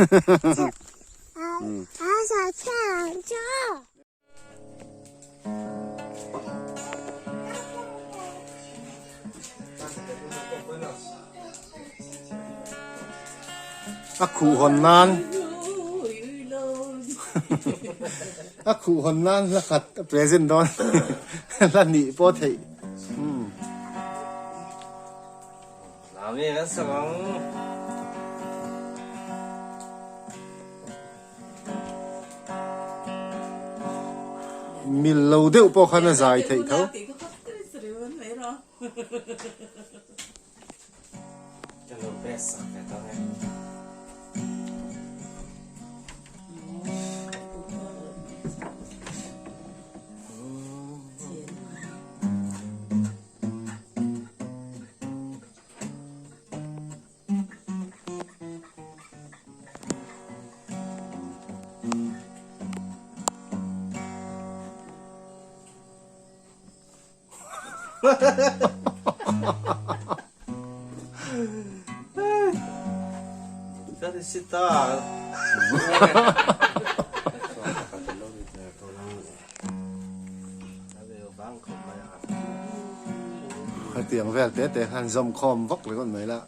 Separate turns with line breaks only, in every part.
A khuh hawn nan a khuh hawn nan hla khat a present dawn hla hnih pawh theih. Mil lo deuh pawh khan a zai theih tho. Hetiang vel te te khan zawm khawm vak ringawt mai la.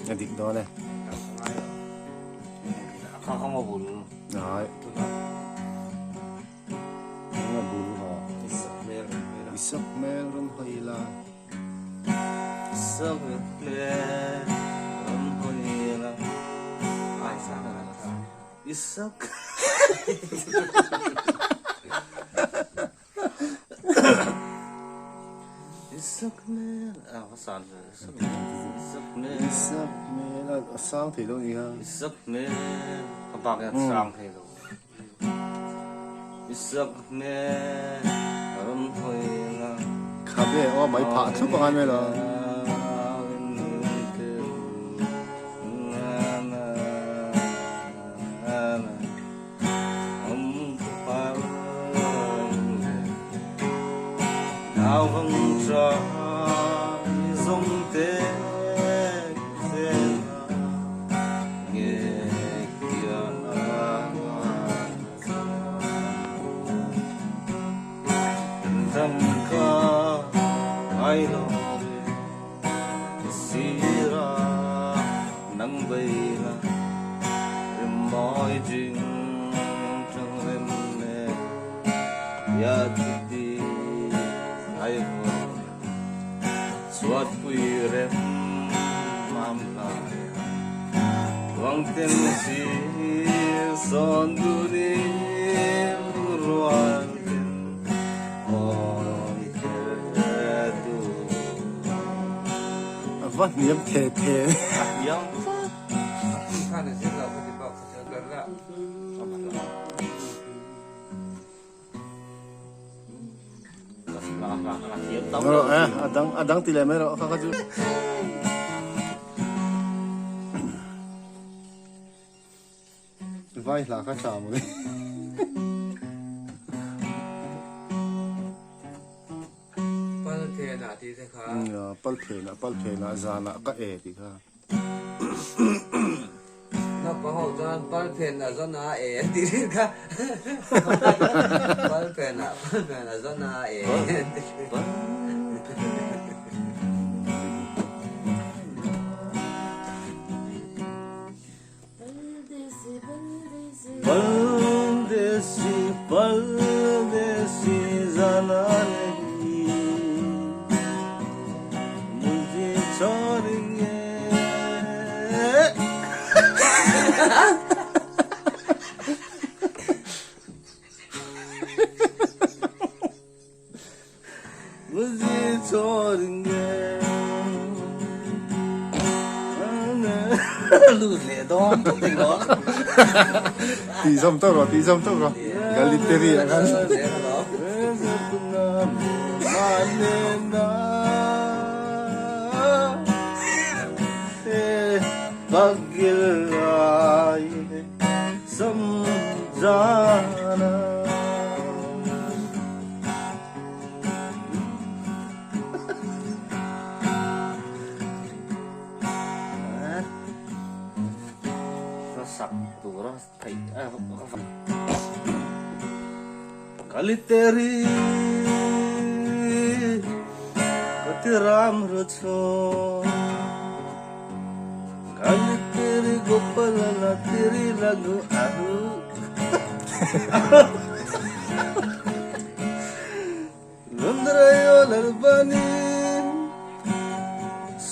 A dik dawn e. Ai. Nga bul ha. Isak mel ran hoi la.
Isak mel ran hoi la. Isak. Isak mel a va san ve isak isak mel
isak mel a sang thei lo ni kha
isak mel ka bak hian a sang thei lo isak mel a rawn hawi la
khabe aw mai phah thlup ang an mai lo.
Ngai lo ve sira nang veila rimawi jing tang rem ne ya chuti ai vawr chhuatpui rem mam hlai Wangten sir sawn dunin rual ten awi kher tu.
A va hniam the the.
A hniam vat.
A khi khan a zir lo ka ti bawk kha chu ber la.
A dang a dang ti leh mai rawh kha kha chu. Vai hla kha tha maw le.
Pal phenah tih te kha.
Pal phenah pal phenah zanah ka e tih kha.
Naupang ho chuan pal phen a zawn a e an tih rin kha. Pal phen ah pal phen a zawn a e an ti rin.
Paldesi paldesi jana nahi mujhe chhorenge Mujhe chhorenge Lut leh dawn tawp thei lo.
Tih zawm tawk rawh, tih zawm tawk rawh. Galiteri ah khan.
Kaliteri kati राम्रो छ Kaliteri Gopal तेरी लागु आहु Lundrayo bani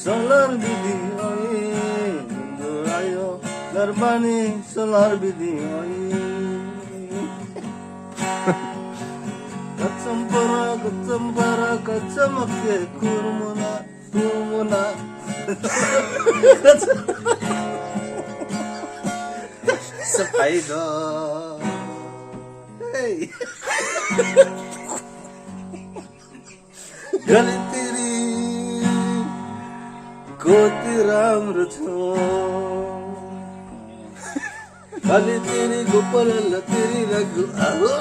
solar bidi oi Lundrayo larbani solar bidi oi Kachampara kachampara kachamake kurmuna kurmuna Spider Hey Galiteri कति राम्रो छ काली गोपाल तेरी रघु आहो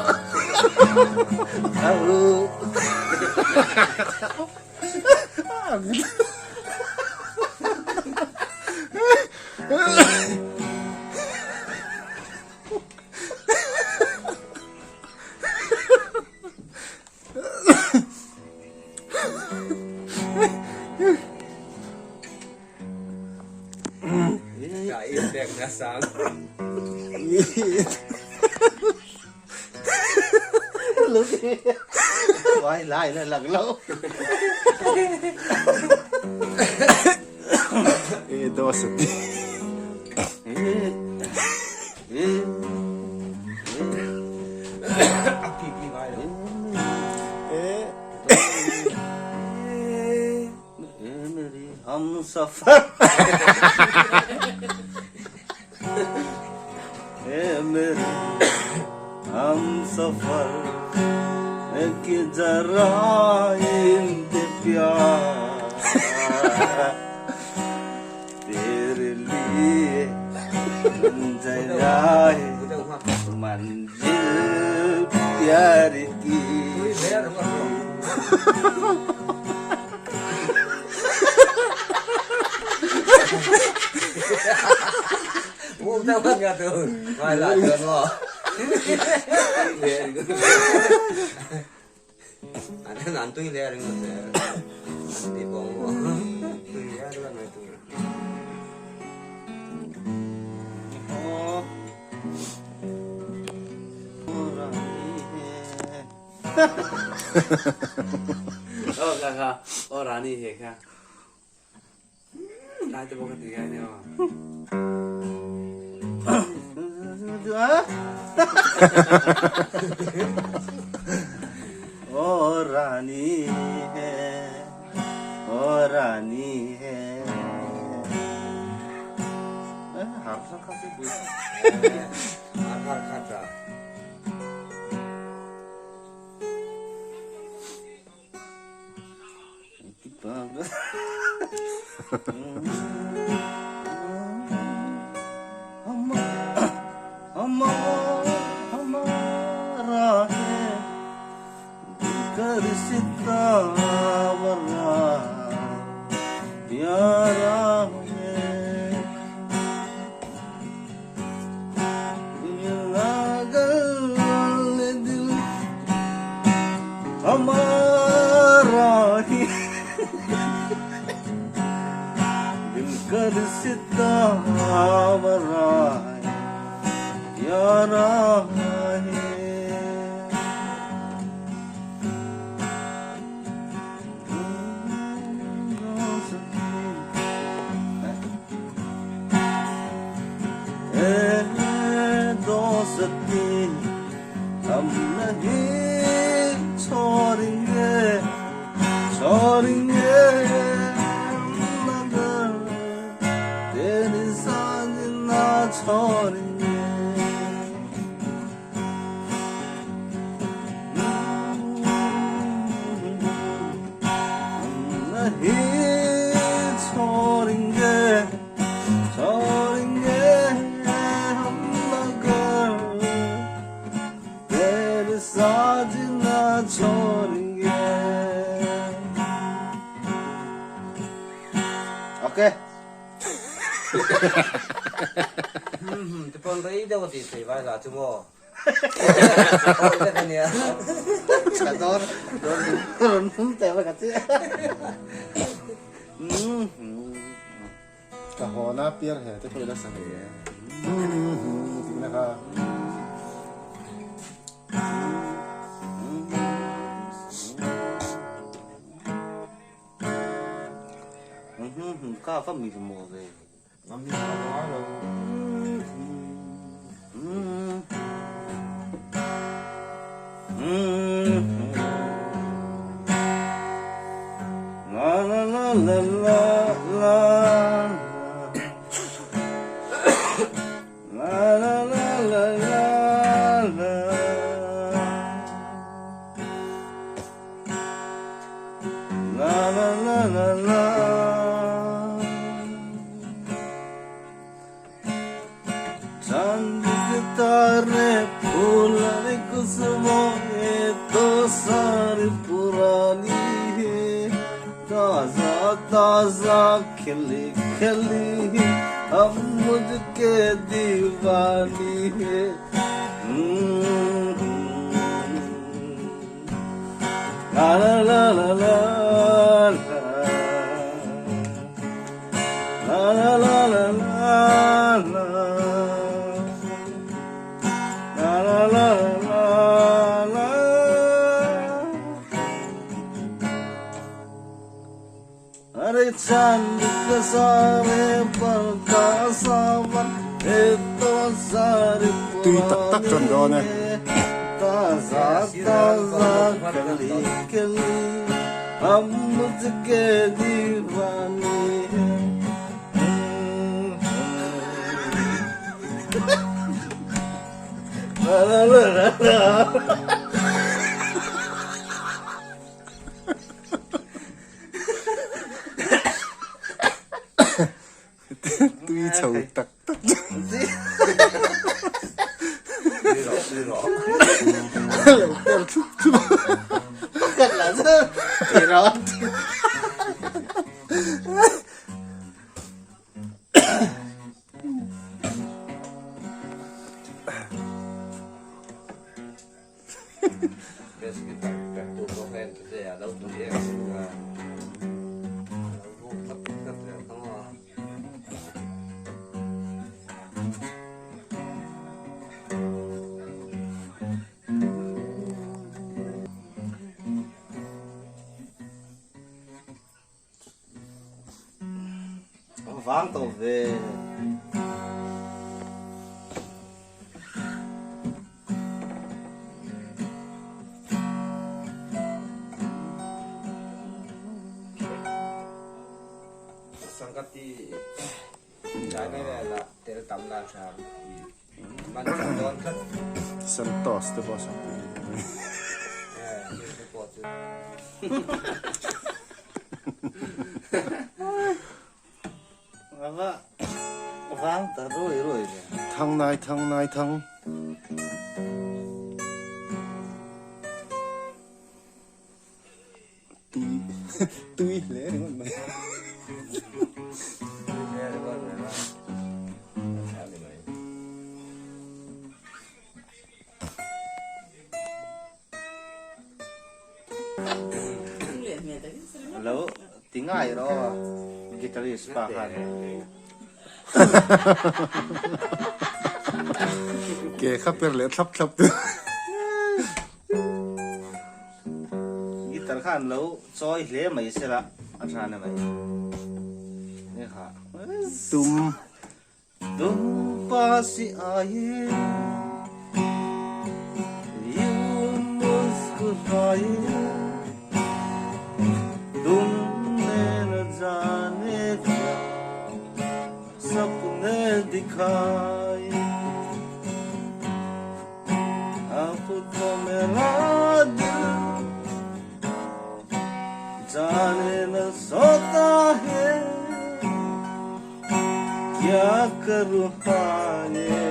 आहो
Ka inpek na sang.
Vai lai la lang lo.
E dosa ti.
A pi pi ngai lo.
E
मेरी हम सफर ए मेरे हम सफर कि जरा इनते प्यार तेरे लिए जाए मंजिल प्यार की
Tui hle a rawng a rawng. Mu deuh khan nga tu ngai lah chuan maw. Tui hle a ring. An tui hle a ring lo che. Ti bawng maw? Tui a ruat mai tur.
Aw kha kha aw Rani he kha lai te bawk a ti ngai nia.
Aw Rani he aw Rani he
Okay. Ti pawn rei deuh a tih thei vai la chu maw. Awi vek a nia.
Ka dawn rawn hum teh mai ka chi.
Ka haw na piar he te pawh i la sa thei e. Tih na kha.
Ka va mi maw ve.
Tui tak tak chuan dawn e. Tui chho tak tak chuan. Lo per thup thup a.
Pakhat lah chu ti rawh. Vang tawh ve.
Sangkati dai mai vel ah tel tam la tha man chak dawn tlat.
Santos te pawh sak pui.
Chu pawh chu.
Ava vang ta rui rui ve.
Thang nai thang nai thang. Tui tui hle ringawt mai.
Tui hle ringawt mai a. A tha ni mai.
Lo ti ngai rawh aw guitarist pa khan.
Ke kha per leh thlap thlap tu.
Guitar khan lo chawi hle mai sela a tha na mai. Nge kha.
Tum.
Tum pa si ai yu muskurai tum ne na jane kya sapne dikhai Ab to mera dil jane na sota hai kya karu haye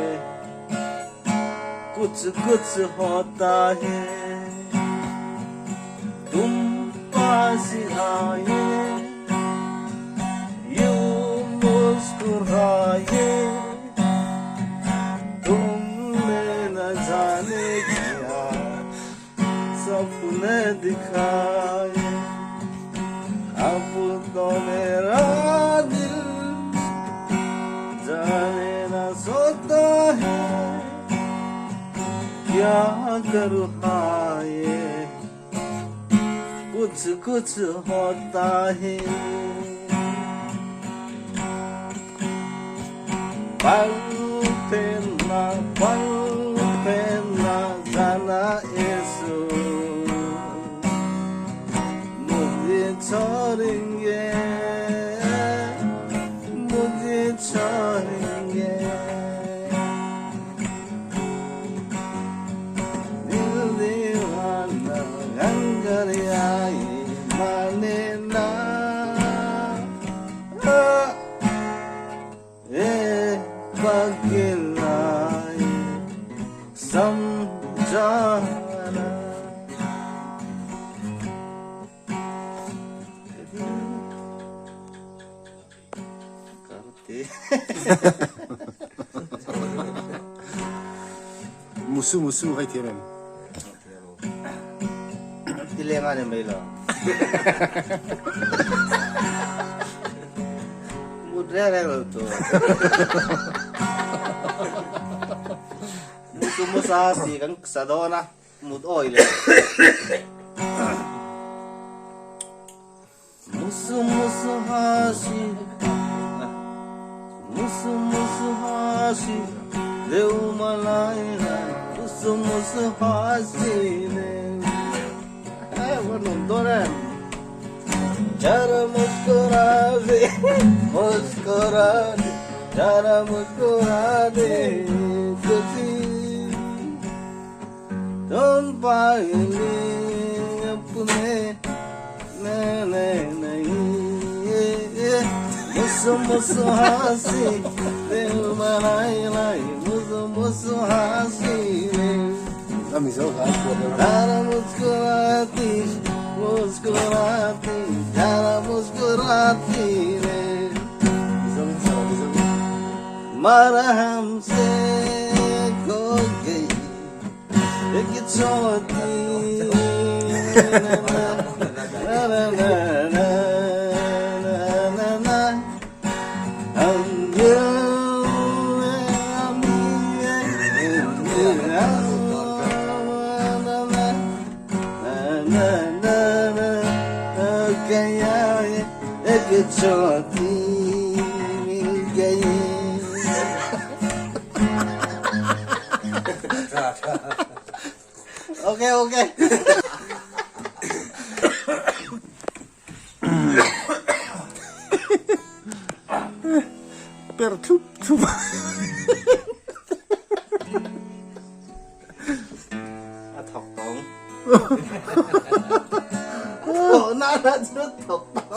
kuch kuch hota hai tum paas aaye yu muskuraye tumne na jane kya sapne dikhaye ab to mera dil jane na sota hai kya karu haye kuch kuch hota hai pal pena pal pena jana eso mujhe chhodenge mujhe chhodenge dil deewana ganga aaye mane na e pagilai samjhana.
Musu musu hai thiam em?
Ti leng a ni mai lo. Mut reng reng lo tu. Musu musa si kan sa dawn a, mut awi leh. Musu musu hasi Musu musu hasi Deu malai lai Musu musu hasi ne Eh, va num dawn em Jara muskurade muskurade Jara muskurade kusi Tum paile apne ne ne nahi Musu musu hasi dil malai lai Musu musu hasi ne
A Mizo hla phuah deuh.
Jara muskurati muskurati Jara muskurati ne
Mizo in sa Mizo in.
Marham se kho gayi ek choti na na na na na na ek choti. Ok ok.
Per thlup thlup.
A thawk tawng. Thawhna na chu thawk tawng.